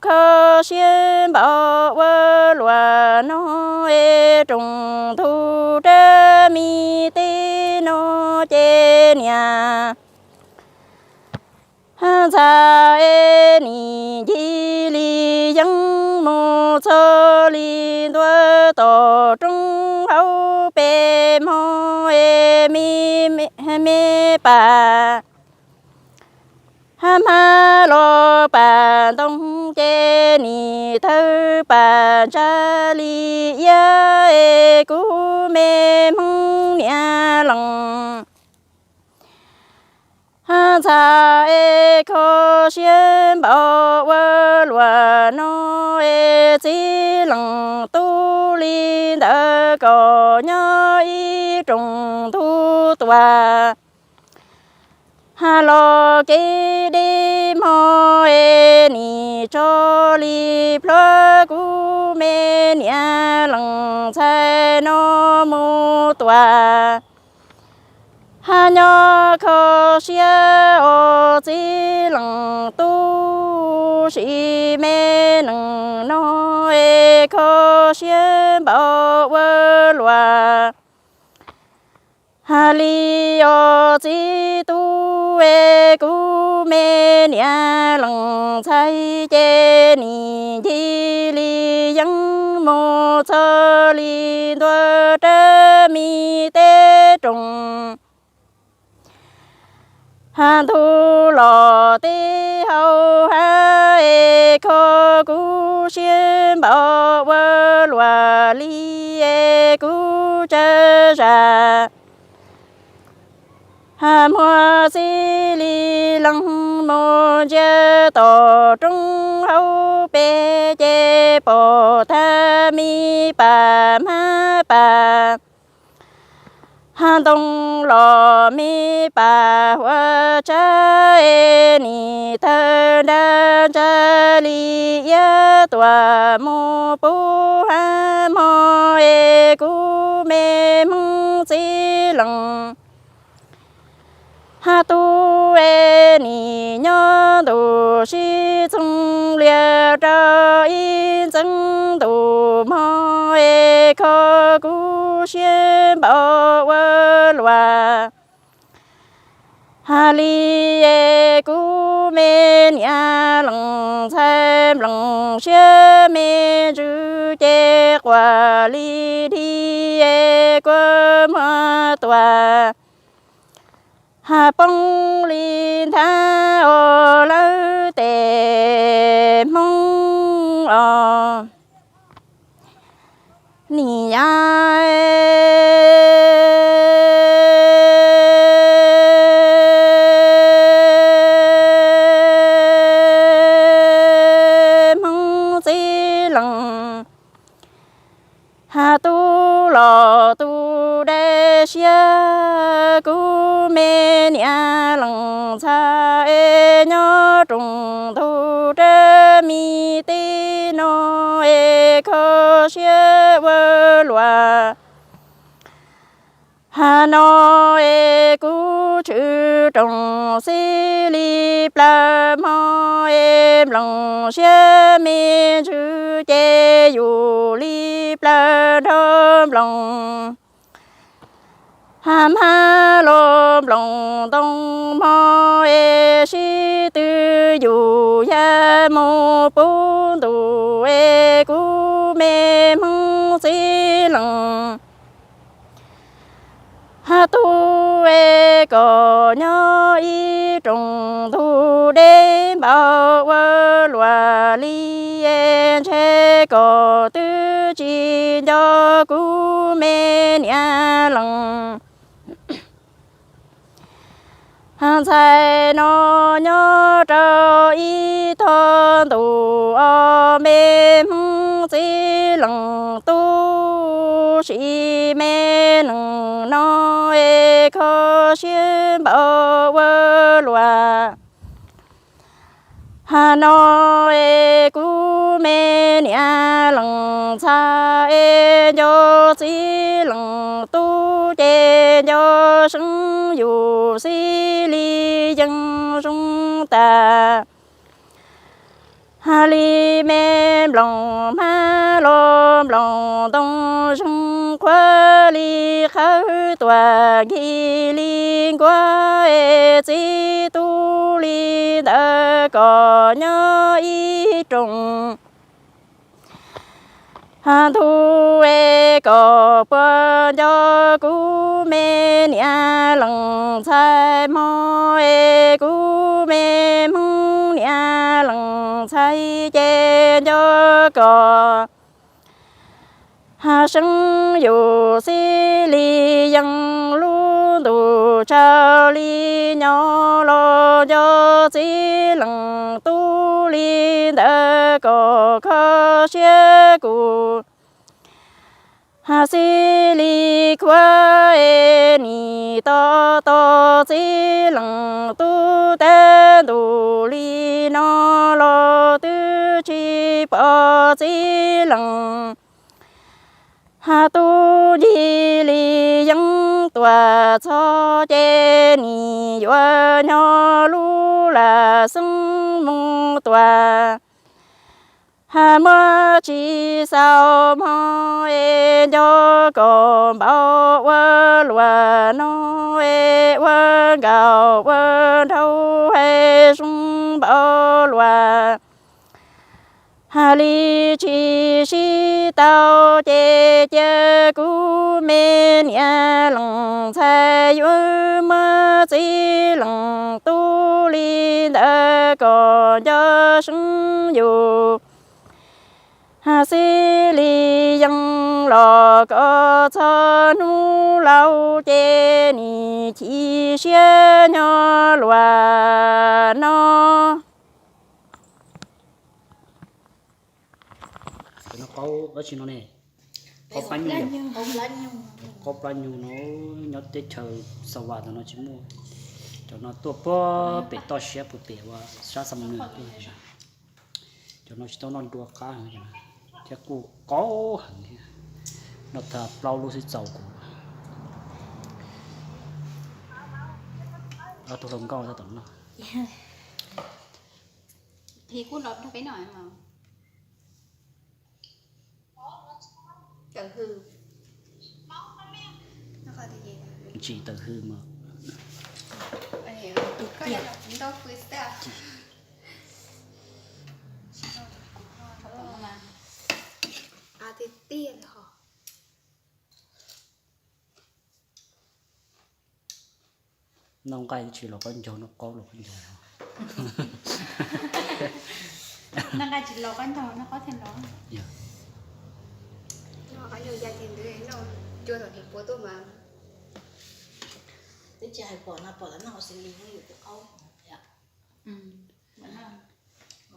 kho siab npaum ua luaj no es rooj ntug rab me teb no ces niam ntxhais es nim ncig li yeeb mus txog li ntua tom roob hauv pes hmo es me pam hmab los pam ntoo ces nim tawg pam ntsa li iab es kuv me hmoob niam lees ntxhais es kho siab npaum ua luaj no es txiv leej tub li ntawd kom nyob ib rooj ntug tuaj los kev deb hmo es nim tso li plhuav kuv me niam lees ntxhais no mus tuaj nyob kho siab os txiv leej tub sim me neej no es kho siab npaum ua luaj li os txiv tub es kuv me niam lees ntxhais ces nim ncig li yeeb mus txog li ntua rab me teb rooj ntug los teb hauv hab es kho kuv siab npaum ua luaj li es kuv tsav zam muag txij li leej mus ntsia tom roob hauv pes ces pom tag me pam hmab pam ntoo los me pam huab tsav es nim tawg nra ntsa li iab tuaj mus pub hab hmo es kuv me hmoob txiv leej hab tub es nim nyob ntuj sib txoog lias rau ib ntxeev ntuj hmo es kho kuv siab npaum ua luaj li es kuv me niam lees ntxhais nploos siab me ntsws ces quaj li dhi es kua muag tuaj poob li nthav os lawv tej hmoob os. Nim yav hmoob txiv leej hab tub los tu dai siab kuv me niam lees ntxhais es nyob rooj ntug rab me teb no es kho siab ua luaj hab no es kuv tshwm rooj xib li plaws hmo es nploos siab me ntsws ces yus li plaws nrog nploos hab hmab los nploos ntoo hmo es sib tw yus ya mus pub ntuj es kuv me hmoob txiv leej hab tub es kom nyob ib rooj ntug deb npaum ua luaj li es ntshe kom twb tsis nco kuv me niam lees ntxhais no nyob rau ib tog ntuj os me hmoob txiv leej tub sim me neej no es kho siab npaum ua luaj hab no es kuv me niam lees ntxhais es nco txiv leej tub ces nco seeb yus xib li yeej zoo tas Hais li me nploos hmab los nploos ntoo zeeg qhuav li qhawv tuam nkig li nkuaj es txiv tub li ntawd kom nyob ib rooj ntug es kom puas nco kuv me niam leej ntxhais hmoob es kuv me hmoob niam leej ntxhais ces nco kom seeb yus xib li yeej lub ntuj tsaug li nyob los nco txiv leej tub li ntawd kom kho siab kuv xib li khuav es nim tos tos txiv leej tub tab ntus li no los twb tsis pom txiv leej tub ncig li yeeb tuaj txog ces nim yuav nyob lub lam xeeb mus tuaj muab tsis xaus hmo es nco kom npaum ua luaj no es ua nkaus ua nraug hais zoo npaum luaj hais li tsis sib tau ces cia kuv me niam leej ntxhais yuav muab txiv leej tub li ntawd kom nco seeb yus xib li yeej los kom txog hnub laus ces nim chim siab nyob luaj no. Cov no qaub dab tsi no ne? Qaub plab nyuj, qaub plab nyuj no nyob teb chaws Xa Vas ntawm no tsis muaj. Cov no tuaj puag pem toj siab puag pem uas sab Xa Mas Nws tuaj. Cov no tsis tau noj dua qab thiab kuj qaub heev thiab. Noj tag plaub lub xwb txaus kuv. Ob tug hluas nkauj tab tom noj. Peb kuj los nrog peb noj mas. Tawm hws. Tsis tawm hws mas. Tus kiag ntau pw xwb. Tiag tiag ho. Noj nqaij tsis los qaub ncaug, noj qaub los qaub ncaug. Noj nqaij tsis los qaub ncaug, noj qaub thiaj los. Yog. Noj qaub ncaug ya ces ntawd noj cua tom niam puav tuaj mas. Twb tsis hais pom no, pom lawv noj hauv xws li no yus twb qaub.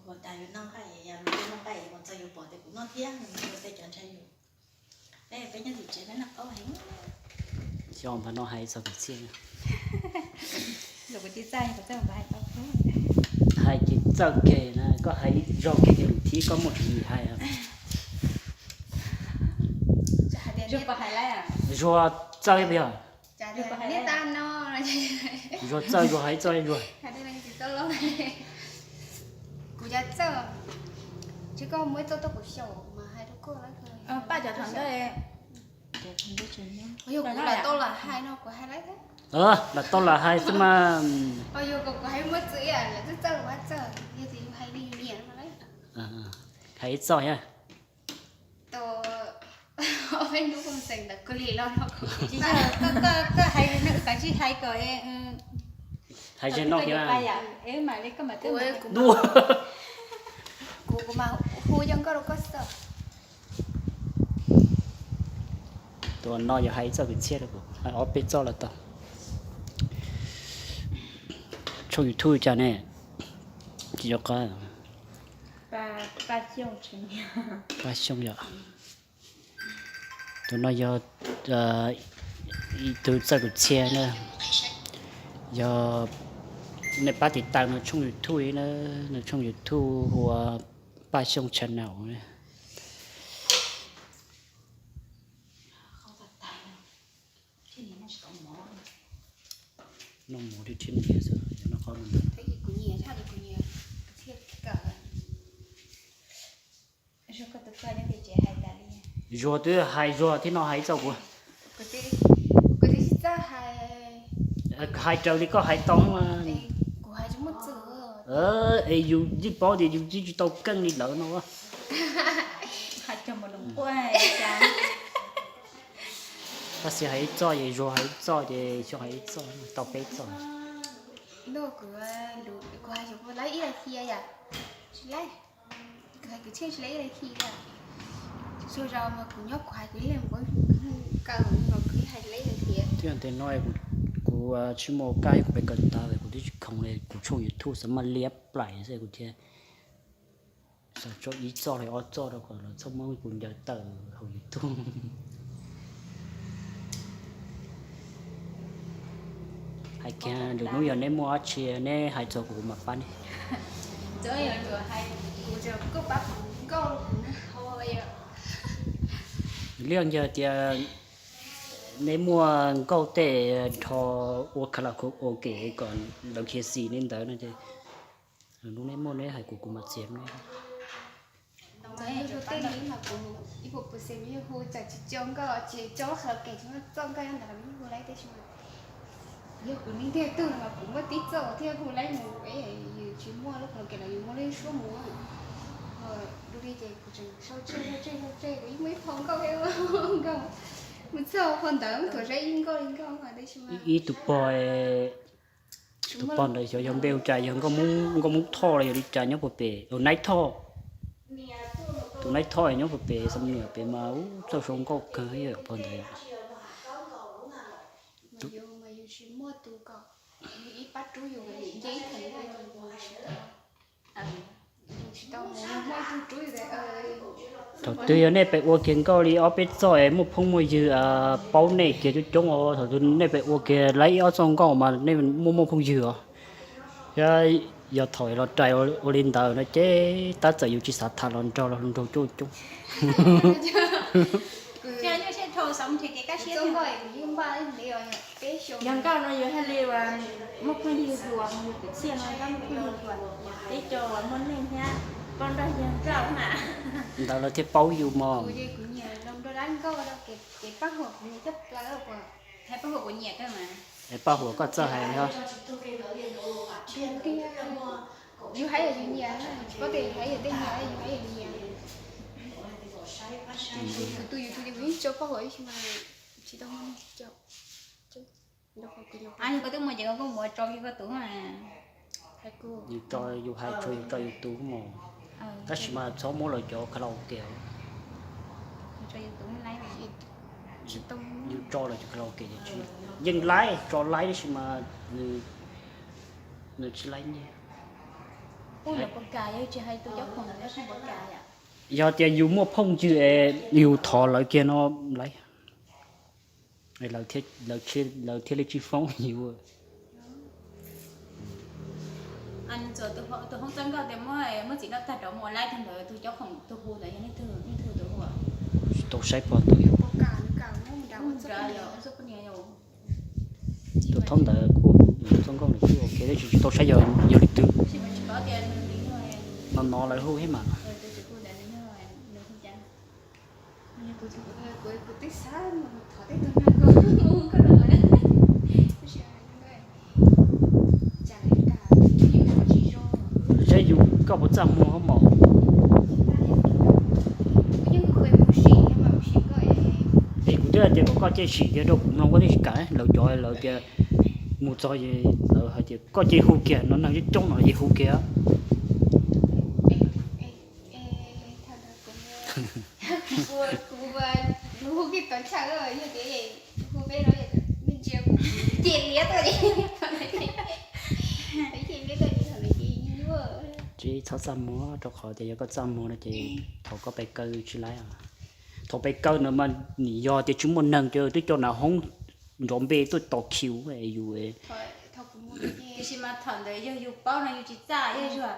Ua cas yus noj nqaij, yus noj nqaij ua txog yus pom tias kuv noj thiab, yus tej cov ntshai yus. Peb nyob tim tsev peb noj qaub heev. Xyov npawg no hais txog kwv txhiaj. Hais ces txawj keg na, koj hais zaug keg ces lwm thib koj muaj tswv yim hais. Zuag txawj tiag. Zuag txawj, zuag hais txawj zuag. Kuv cov txawj, tsis koj muaj ib txoj tuaj kuv xyaum mas hais rau koj lawm. Paj cov thaum ntawd. Yog kuv lam tau lam hais no kuv hais lawm thiab. Lam tau lam hais xwb mas. Yog kom kuv hais muaj txwv ib yam lawv twb txawj kuv hais txawj, yog tias yus hais li yus nyiam no lawm. Hais ib txoj thiab. Tau ob peb hnub kuj xeem ntawm koj li los no kuv tsis yog. Koj hais no wb kav tsij hais kom hais ze no thiab. Kuv, kuv mas hu cov nkauj rau koj xwb. Tus no yog hais ib txoj kwv txhiaj rau kuv, hais ob peb txoj los tau. Tshooj YouTube cas ne? Tsis nco qab. Paj Xyooj yom. Tus no yog ib tug txawj kwv txhiaj na. Yog nej pab tiv tauj nws tshooj YouTube na, nws tshooj YouTube hu ua Paj Xyooj Channel. Noj mov thiab thiab nyiam xwb, noj qaub no ntag. Kuv nyiam, kuv nyiam, kuv thiaj kawm. Zuag twb hais, Zuag thiab no hais txog kuv. Hais raws li koj hais tau mas. Es yus yeej paub tias yus yeej tsis tau keej li lawv no. Tab sis hais ib txoj ces Zuag hais ib txoj ces Xyooj hais ib txoj, tau peb txoj. Thiab tes no kuv tsis muaj kaj, kuv pes kawm tas, kuv twb tsis khoom li, kuv tshooj YouTube xav maj liab plaim xwb kuv thiaj xav tso ib txoj li ob txoj rau kom lawv txhob muab kuv ncaws tawm hauv YouTube. Hais kiag lwm hnub yog neb muaj dab tsi neb hais txog kuv, kuv mam pab neb. Liaj yog tias neb muaj nkauj tej nrho ua karaoke kom lawv khiav xim li ntawd no ces lwm hnub neb muaj neb hais kuv, kuv mam txiav neb. Tej li mas kuv ib puas pus xem yog hu txawm tsis tso nkauj, tsis tso karaoke, tsis muaj txoj nkauj nyob ntawd los yeej hu laib, tab sis mas yog kuv neeg tiag tug no mas kuv muaj tib txoj thiaj hu laib mus, yus tsis muaj lub karaoke los yus muaj lub suab mus. Dua li ces kuv tseem sau tseg sau tseg sau tseg, kuv yeej muaj ib phau nkauj, nkauj mus txog phau ntawd tuam saib ib nkauj li nkauj mas tab sis mas ib tug pog, tus pog ntawd xyov yog npe hu cas, yog nkauj Hmoob Thoj los yog li cas nyob puag pem, Naib Thoj. Tus Naib Thoj nyob puag pem Xam Nuam pem mas ub txawj sau nkauj kawg pog ntawd. Thaum twg yog nej pem ua kiag nkauj li ob peb txoj es muaj phooj muaj ywg paub nej kiag coob coob os, thaum twg nej pem ua kiag laib ib ob txoj nkauj mas nej muaj muaj phooj ywg os. Thiab yog thaum los rais ua li ntawd no ces tab txawm yus tsis xav tham los nraug los hluas nraug coob coob. Yog nkauj no yus thiaj li uas muaj phooj ywg hluas, yus kwv txhiaj no yus muaj phooj ywg hluas, peb cov uas muaj neej thiab poj nrog yawg nkauj na. Ntawd lawv thiaj paub yus mog. Paj Huam kuv nyiam kawg mas. Es Paj Huam koj txawj hais os. Yus hais yus nyiam, tsis paub tias hais yus tej nyiam, yus hais yus nyiam. Kuv tus YouTube ces kuv yeej tso Paj Huam ib si mas tsis tau muaj neeg tso. Yog koj twb muaj ces koj kuj muab tso kiag koj tus. Yus tso, yus hais tsuas yus tso yus tus mos. Tab sis mas txhob muab lawv cov karaoke. Yus tso lawv cov karaoke yeej laib, tso laib tab sis mas nws tsis laib nyiaj. Yog tias yus muaj phooj ywg es yus thov lawv kiag no lawv, lawv thiaj li tsis foob yus. Tus hoob txoj nkauj tias muab txiv noj tag rov mus laib tag ntawd tus cov khoom tus hu ntawd yog leej twg, leej twg tus hu? Tsis tau saib pog tus. Tus thaub ntawd kuj txoj nkauj nws kuj ok tab sis tsis tau saib yog, yog leej twg. No no lawv hu thiab mas. Saib yus koj puas txaj muag mos. Es kuv twb hais tias kom koj cia li sim kiag rau kuv mloog, koj thiaj tsis kam. Lawv cov lawv tias mus txog lawv hais tias koj cia li hu kiag no, neeg coob coob no cia li hu kiag. Tsis txhob txaj muag, rau qhov tias yog koj txaj muag no ces thaum koj pes kawg tsis laib. Thaum pes kawg no mas nim yog tias tsis muaj neeg ces twb coj nas hoob nrov npe tuaj tos khiu yus. Tiam sis mas thaum ntawd yog yus paub no yus tsis txaj, yog yog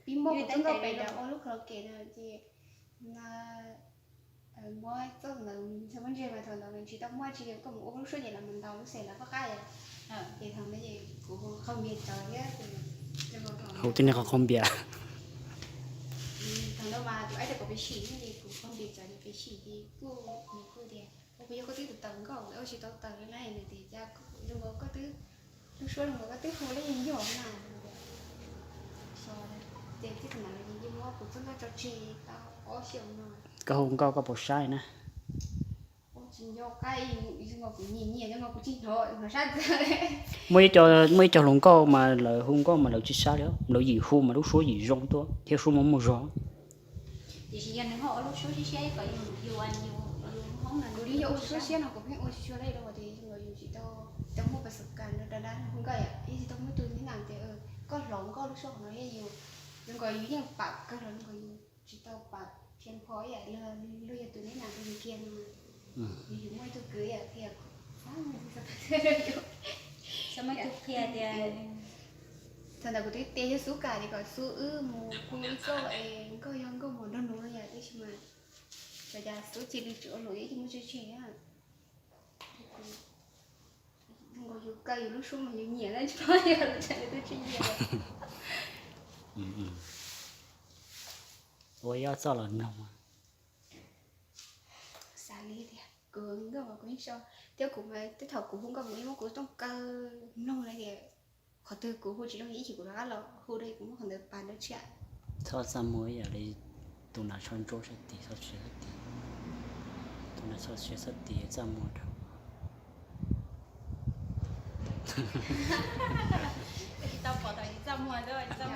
pib muab kuv txoj nkauj pes rau ua lub karaoke no ces muab txoj ntawd txhua muaj ntseg mas thaum ntawd nws tsis tau muaj tsis koj mus ua lub suab ces lawv mus ntaus lub xes lawv qab qab yom. Ces thaum ntawd ces kuv qhov npias tsawv thiab. Hu tej niag qhov qhov npias. Thaum ntawd mas tus aib tias kom peb sim no ces kuv qhov npias tsawv ces peb Sim ces kuj, nws kuj tias, ua puas yog koj twb tawm nkauj, ua tsis tau tawm li na? Nws tias, cas zoo nkaus koj twb, lub suab zoo nkaus koj twb hu lawm yeej yog na. Ces txij thaum ntawd ces yeej muab kuv txoj nkauj tso tseg tau ob xyoos no. Koj hu nkauj koj puas saib na? Ua tsis nco qab, zoo nkaus kuv nyiam nyiam zoo nkaus kuv tsis hnov, hnov sab ntxwv. Muaj ib co, muaj ib co hluas nkauj mas lawv hu nkauj mas lawv tsis sab li, lawv yim hu mas lub suab yim zoo tuaj thiab suab muaj muaj zog. Tiam sis yog nws ho ua lub suab siab siab kom yus, yus, yus hoob na, kuv li yog ua suab siab no kuv pheej ua tsis tshua li rau tias zoo nkaus yus tsis tau, tsis tau muaj pas xov kas rau dab hu nkauj yom, yeej tsis tau muaj tus neb na tias koj hloov nkauj lub suab hauv no thiab yus, zoo nkaus yus yeej pam kawg los zoo nkaus yus tsis tau pam thiab pho ib yam li luag yog tus neb na rau yus kiag no. Yus, yus muaj ib tug kwv yom thiab, txhob muaj ib tug qhia tias, thaum ntawd kuv twb tias yog xub kam ces kom xub wb mus hu ib txoj es nkauj yog nkauj mos nrog nws yom, tab sis mas xyov cas xub cia li tsis ua luam, ib tsis muaj tsev tseg. Zoo nkaus yus kaw yus lub suab mas yus nyiam na, tsis paub yog lawv tseem twb tsis nyiam. Ua ib txoj los mloog. Xav li tias kuv nkauj mas kuv yeej so, thiab kuv mas tej thaum kuv hu nkauj kuv yeej muab kuv tooj kaw mloog li tias qhov twg kuv hu tsis zoo ib chim kuv rov qab los hu rau kuv muab qhov ntawd pas rau tshiab. Txhob txaj muag ib yam li tus nas tsho ntsuab sab tid, txhob siab sab tid. Tus nas txhob siab sab tid txaj muag rau. Tsis tau pom thaum tsis txaj muag, tsis tau